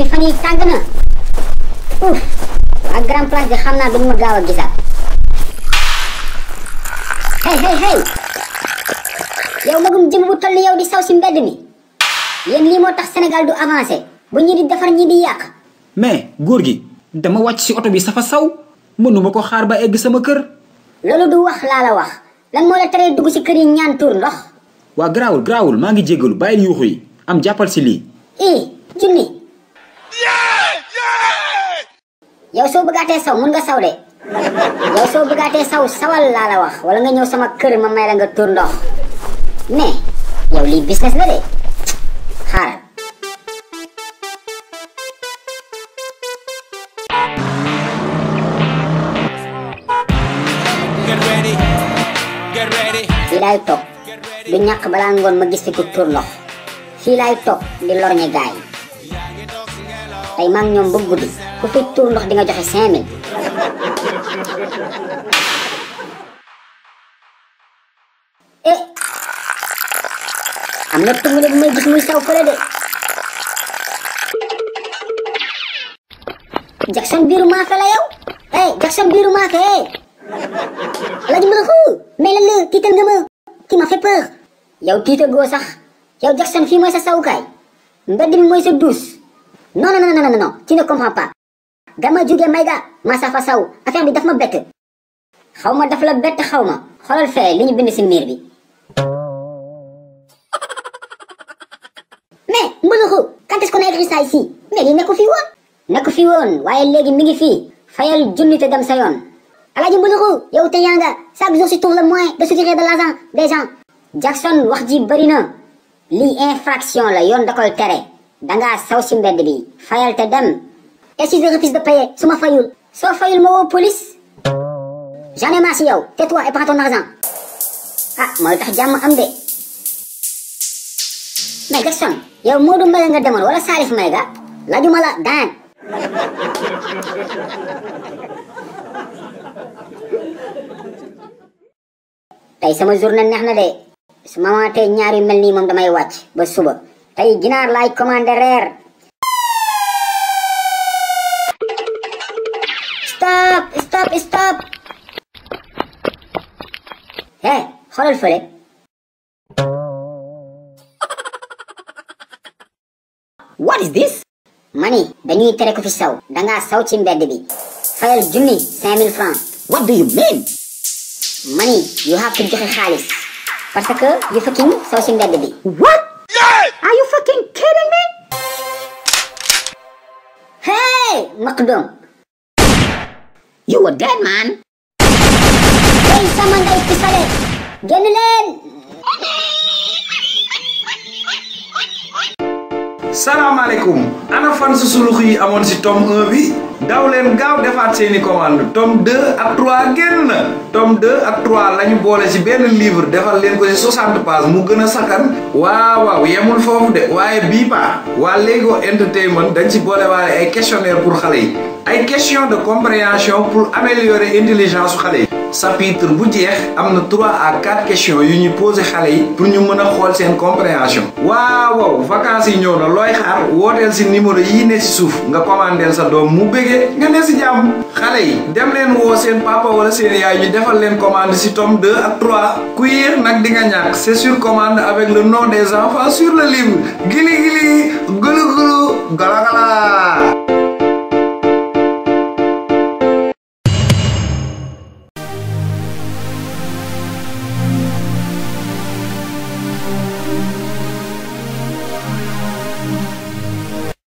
ni fan yi tàng na ouf waa grand place de xam naa duñ ma gaaw a gisaat hey yow magum jëm bu toll ni yow di saw si mbedd mi yéen lii moo tax Sénégal du avancé bu ñi di defar ñi di yàq. mais góor gi dama wàcc si oto bi safa saw mënuma ko xaar ba egg sama kër. loolu du wax laa la wax lan moo la teree dugg si kër yi ñaan tuur ndox. waa garaawul maa ngi jéggalu bàyyil yuuxu yi am jàppal si lii. junni yow soo bëggaatee saw mun nga saw de yow soo bëggaatee saw sawal laa la wax wala nga ñëw sama kër ma may la nga tuur ndox mais yow lii business la de xaaral. fii laay toog du ñàkk balaa ngoon ma gis fi ku tuur ndox fii laay toog di lorñe gaay tey maa ngi ñoom ba guddi ku fi tuur ndox di nga joxe 5000. am na tungule bu may gis muy saw fële de Jackson biiru maafe la yow Jackson biiru maafe Alaaji Mbalaxu mais lan la tiital nga ma tu m'as fait peur yow tiital goo sax yow Jackson fii mooy sa sawukaay mbedd mi mooy sa douche non tu ne comprends pas dama jóge Mayga maa sa fa saw affaire bi daf ma bett xaw ma daf la bett xaw ma xoolal fee li ñu bind si miir bi mais Mbalaxu quand est-ce qu'on a écrit ça ici mais lii nekku fi woon waaye léegi mi ngi fii fayal junni te dem sa yoon Alaaji Mbalaxu yow te yaa nga chaque jour si trouve le moyen de soutirer de l'argent des gens Jackson wax ji bëri na lii infraction la yoon da koy tere dangaa saw si mbedd bi fayal te dem et si je refuse de payer su ma fayul soo fayul ma woo police j'en ai marre si yow tais-toi et prends ton argent mooy tax jàmm am de mais Jackson yow Modou Mbaye nga demoon wala Salif Mayga laajuma la daan tey sama journée neex na de su ma waatee ñaar yu mel nii moom damay wàcc ba suba tey ginaar laay commandé reer stop xoolal fële what is this mani dañuy tere ko fi saw dangaa saw ci mbedd bi fayal junni 5000 francs what do you mean mani you have to joxe xaalis parce que you fucking saw ci mbedd bi what are you fucking kidding me Makdum you were dead man sama nday pistolet génn leen salaamaaleykum ana fan su sulux yi amoon si tome 1 bi daw leen gaaw defaat seeni commande tome 2 ak 3 génn na tome 2 ak 3 lañu boole ci benn livre defal leen ko ci 60 pages mu gën a sakkan waaw yemul foofu de waaye bii paa waa Lego Entertainment dañ ci boole waale ay questionnaire pour xale yi ay question de compréhension pour améliorer intelligence su xale yi chapitre bu jeex am na 3 à 4 questions yu ñu posé xale yi pour ñu mën a xool seen compréhension waaw vacances yi ñëw na looy xaar wooteel si numéro yii ne si suuf nga commandeel sa doom mu bëggee nga ne si jàmm xale yi dem leen woo seen papa wala seen yaay ñu defal leen commande si tome 2 ak 3 ku yéex nag di nga ñàkk c'est sur commande avec le nom des enfants sur le livre gili gili gulu gulu gala gala